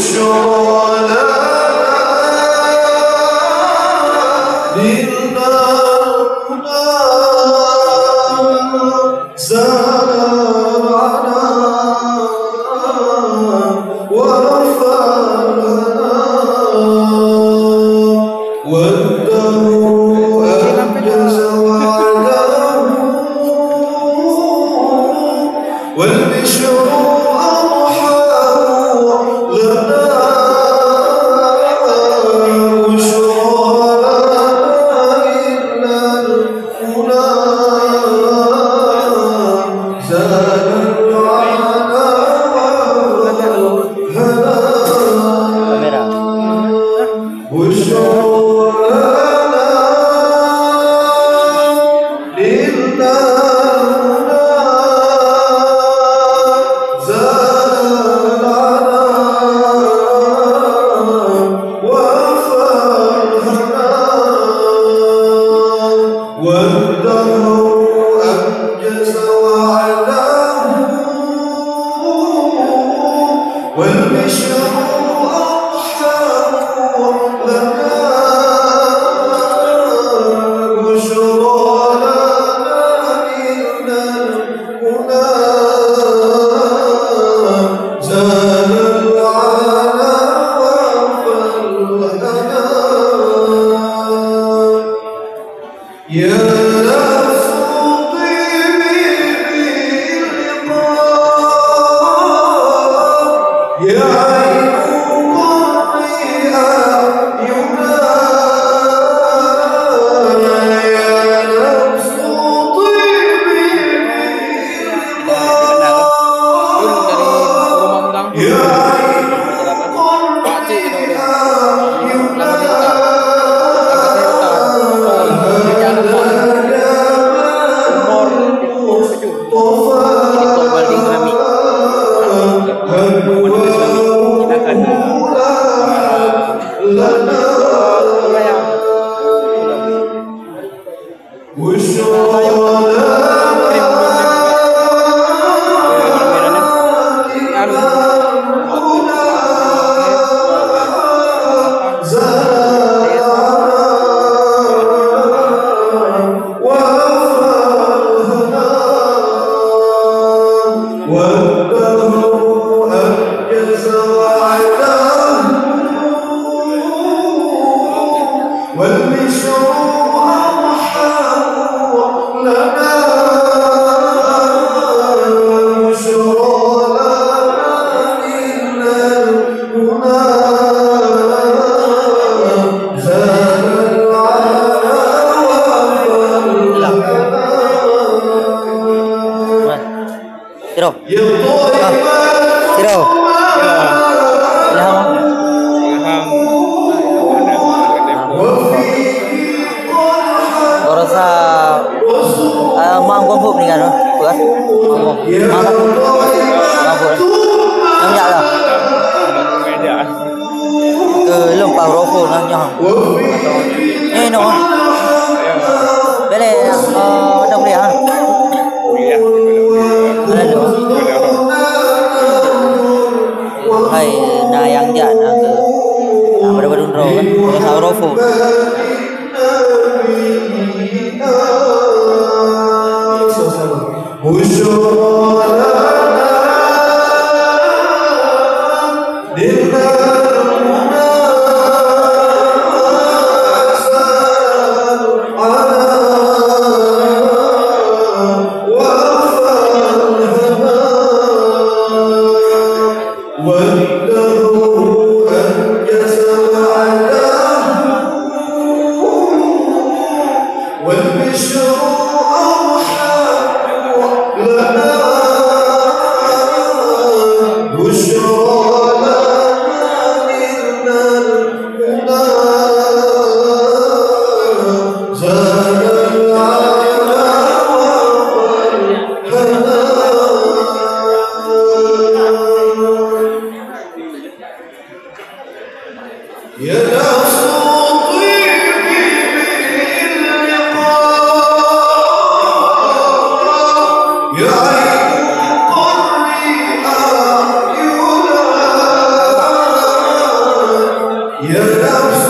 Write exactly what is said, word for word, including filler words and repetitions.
بشرى لنا ديننا هدى زال العنا وفى الهنا والدهر أنجز وعده والبشر أضحى لنا بشرى لنا إلا الهدى زال العنا والهنا بشرى لنا إلا الهدى زال العنا وفى الهنا والدهر أنجز وعده والبشر أضحى لنا بشرى لنا إلا الهدى زال العنا وفى الهنا يا نفس طيبي باللقاء، يا عين قري أعينا. يا نفس طيبي باللقاء، يا عين قري أعينا. والدهر أنجز وعده، والبشر أضحى لنا، بشرى لنا إلا الهدى زال العنا وفى الهنا. Siro. Ah, siro. Ilham. Ilham. Baroesa, ah, Mak Gombrok ni kan, apa? Mak Gombrok. Mak Gombrok. Mak Gombrok. Nyang jak lah. Ke lom pah rokok lah nyoh. Eh, no. Boleh, ah, ada kuliah, ha? Hai, na nyang jak na ke, na baru-baru droe kan, baru sa rokok. بشرى لنا والبشر أضحى لنا، بشرى لنا إن الهدى زال العنا والهنا. يا نفس طيبي باللقاء، يا عين قري أعينا. Ya Rabbi,